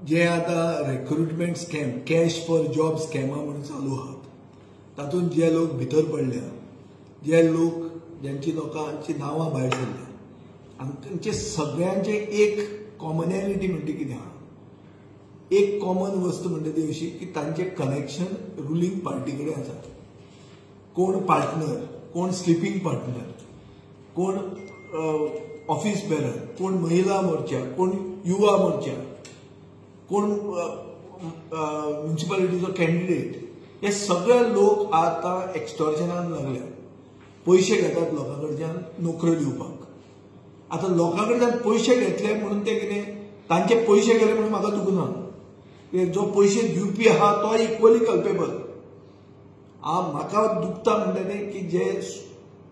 जे आतां recruitment scam, cash for job स्कॅमा म्हणून चालू आहात, तातूंत जे लोक भितर पडल्या, जे लोक ज्यांची लोकांची नांवां भायर सरल्या, आनी तांचे सगळ्यांचे एक कॉमनॅलिटी म्हणटा कितें आहा, एक कॉमन वस्तू म्हणटा ती अशी की तांचे कनेक्शन रुलींग पार्टी कडेन आसा. कोण पार्टनर, कोण स्लिपींग पार्टनर, कोण ऑफिस बेरर, कोण महिला मोर्चा, कोण युवा मोर्चा, कोण म्युनिसिपालिटीचो कॅन्डिडेट, हे सगळे लोक आतां एक्स्टॉर्शनान लागल्या. पयशे घेतात लोकां कडच्यान नोकऱ्यो दिवपाक. आतां लोकां कडच्यान पयशे घेतले म्हणून ते कितें, तांचे पयशे गेले म्हणून म्हाका दुखना. जो पयशे दिवपी आहा तो इक्वली कल्पेबल. म्हाका दुखता म्हणटा तें की जे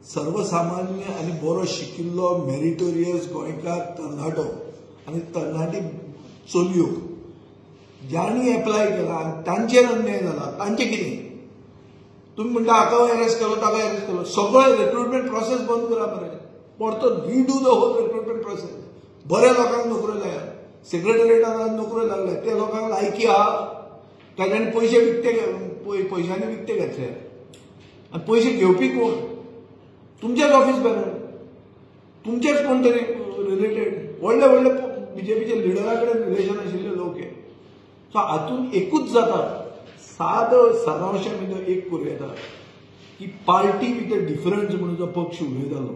सर्वसामान्य आनी बरो शिकिल्लो मेरिटोरियस गोंयकार तरणाटो आनी तरणाटी चलयो ज्यांनी एप्लाय केला आनी तांचेर अन्याय जाला, तांचें कितें? तुमी म्हणटा हाका अरेस्ट केलो, ताका अरेस्ट केलो, सगळो रिक्रुटमेंट प्रोसेस बंद करा मरे, परतो redo the whole recruitment process. बऱ्या लोकांक नोकऱ्यो लायात, सेक्रेटरिएटान नोकऱ्यो लागल्या ते लोकांक लायकी आहा, तांच्यांनी पयशे विकते, पयशांनी विकते घेतले. आनी पयशे घेवपी कोण? तुमचेच ऑफिस बेरर, तुमचेच कोण तरी रिलेटेड, व्हडले व्हडले बीजेपीचे लिडरा कडेन रिलेशन आशिल्ले लोक हे. सो हातूंत एकूच जाता, सादो सारांश आमी एक करूं येता की पार्टी विथ अ डिफरन्स म्हणून जो पक्ष उलयतालो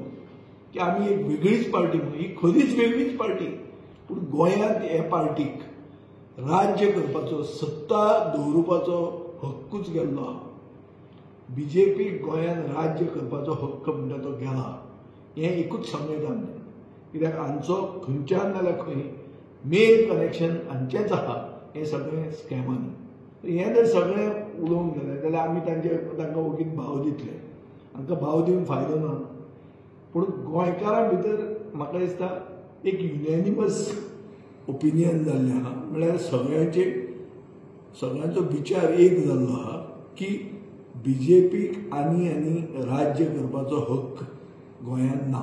की आमी एक वेगळीच पार्टी म्हणून, ही खरीच वेगळीच पार्टी. पूण गोंयांत हे पार्टीक राज्य करपाचो, सत्ता दवरुपाचो हक्कूच गेल्लो आहा. बीजेपी गोंयांत राज्य करपाचो हक्क म्हणटा तो गेला, हें एकूच सांगू येता आमकां. कित्याक हांचो खंयच्यान नाल्यार खंय मेन कनेक्शन हांचेंच आहा हें सगळें स्कॅमांनी. हें जर सगळें उलोवंक गेलें जाल्यार आमी तांकां ओगीच भाव दितले, हांकां भाव दिवन फायदो ना. पूण गोंयकारां भितर म्हाका दिसता एक युनॅनिमस ओपिनियन जाल्लें आहा, म्हळ्यार सगळ्यांचो विचार एक जाल्लो आहा की बीजेपीक आनी आनी राज्य करपाचो हक्क गोंयांत ना.